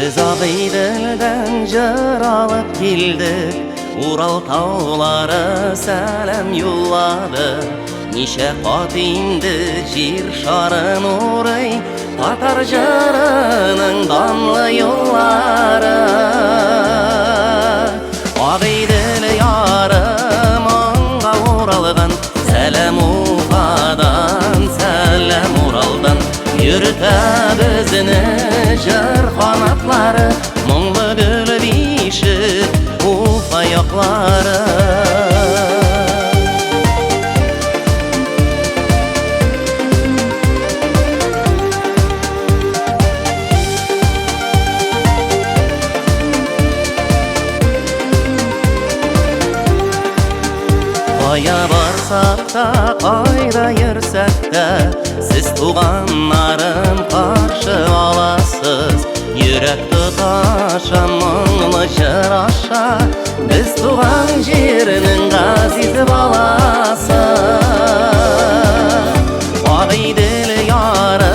Без Агыйделдән җыр алып килдек, Урал таулары сәлам юллады. Ничә кат инде җир шарын урый татар җырының данлы юллары. Агыйдел яры моңга уралган, сәлам Уфадан, сәлам Уралдан. Йөртә безне җыр канатлары, моңлы гөл бишек Уфа яклары. Кая барсак та, кайда йөрсәк тә, сез туганнарым каршы аласыз. Йөрәк тоташа моңлы җыр аша, без туган җирнең газиз баласы. Агыйдел яры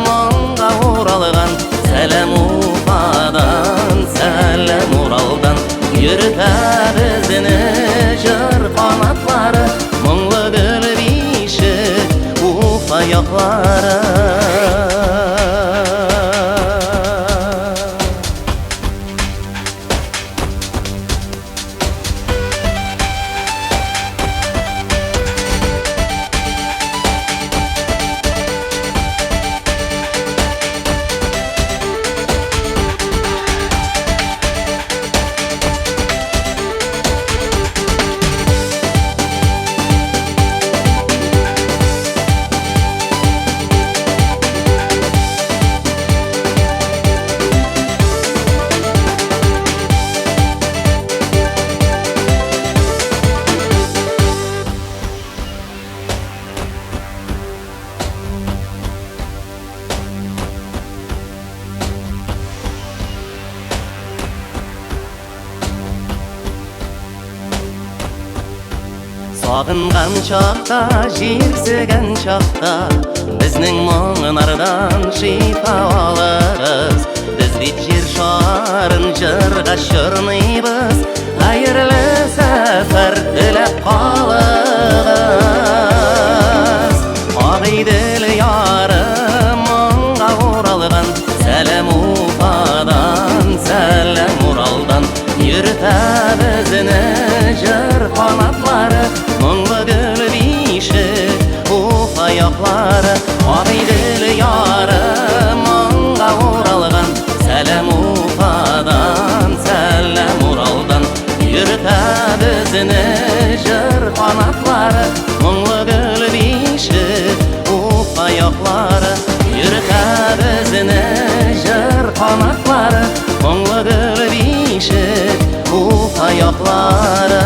моңга уралган, сәлам Уфадан, сәлам Уралдан. Йөртә безне җыр канатлары, моңлы гөл бишек Уфа яклары. Сагынган чакта, җирсегән чакта, безнең моңнардан шифа алыгыз. Без бит җир шарын җырга чорныйбыз, хәерле сәфәр теләп калыгыз. Агыйдел яры моңга уралган, сәлам Уфадан, сәлам Уралдан. Йөртә безне җыр канатлары, моңлы гөл бишек Уфа яклары. Агыйдел яры моңга уралган, сәлам Уфадан, сәлам Уралдан. Йөртә безне җыр канатлары, моңлы гөл бишек Уфа яклары. Йөртә безне җыр канатлары, моңлы гөл бишек Уфа яклары.